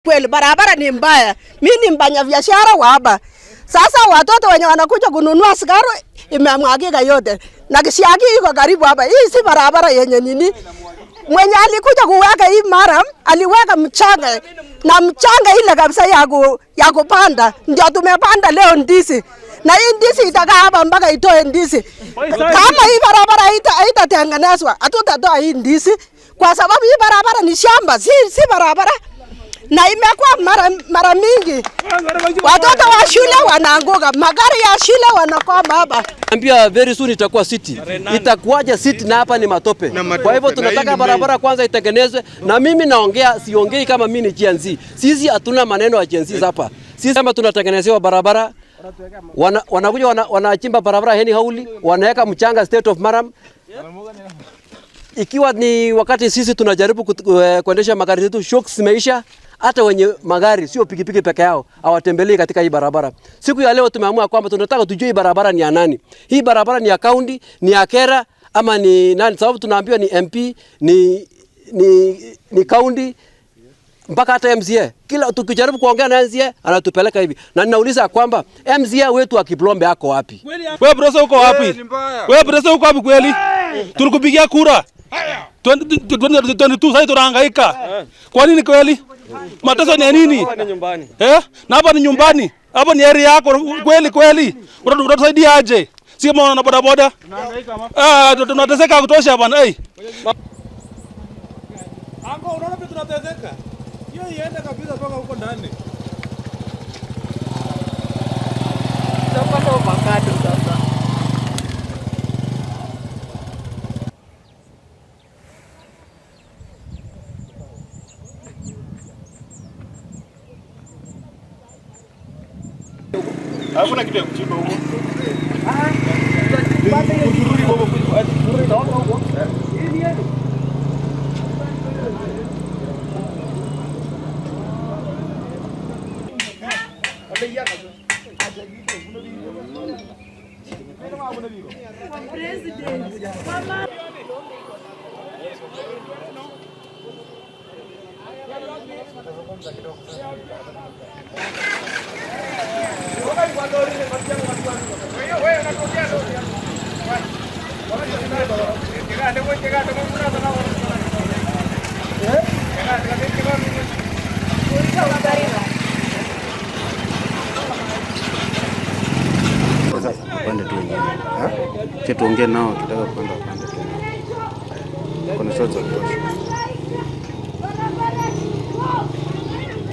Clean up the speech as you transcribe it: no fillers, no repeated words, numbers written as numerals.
ukweli, barabara ni mbaya. Mimi ni mfanya biashara wa hapa. Sasa watoto wenye wanakuja kununua sigara imemwagika yote. Na kisiagi iko karibu hapa. Hii si barabara yenye nini. Mwenye alikuja kuweka hii maram, aliweka mchanga. Na mchanga ile kabisa ya kupanda. Ndio tumepanda leo ndizi. Na hii ndizi itakaa hapa mpaka itoe ndizi. Kama hii barabara haitatengenezwa, hatutatoa hii ndizi. Kwa sababu hii barabara ni shamba, si barabara. Na imekuwa mara mingi. Watoto wa shule wanaanguka, magari ya shule wanakwama hapa. Ambia very soon itakuwa city. Itakuwaje city na hapa ni matope? Kwa hivyo tunataka barabara kwanza itengenezwe. Na mimi naongea, siongei kama mimi ni Gen Z. Sisi hatuna maneno ya Gen Z hapa. Sisi kama tunatengenezewa barabara, wanakuja wanachimba barabara heni hauli, wanaweka mchanga state of Maram. Ikiwa ni wakati sisi tunajaribu kuendesha magari zetu, shocks zimeisha. Hata wenye magari sio pikipiki peke yao hawatembelei katika hii barabara. Siku ya leo tumeamua kwamba tunataka tujue hii barabara ni ya nani. Hii barabara ni ya county, ni ya Kera ama ni nani? Sababu tunaambiwa ni MP, ni county mpaka hata MCA. Kila tukijaribu kuongea na MCA anatupeleka hivi. Na ninauliza kwamba MCA wetu wa Kiplombe ako wapi? Wewe brother uko wapi? Wewe brother uko wapi kweli? Tulikupigia kura 2022 sasa tunahangaika. Kwa nini kweli? Mateso ni nini? Na hapa ni nyumbani. Hapa ni area yako kweli kweli. Unatusaidia aje? Si kama wana boda boda. Tunateseka kutosha bwana. Eh. Ango unaona pia tunateseka. Hiyo iende kabisa mpaka huko ndani. Tutapata avocado sasa. Hakuna kitu ya kuchimba huko. Wapande tu wenyewe. Tuongee nao kitaka kupanda wapande tu. Kuna shots za kutosha.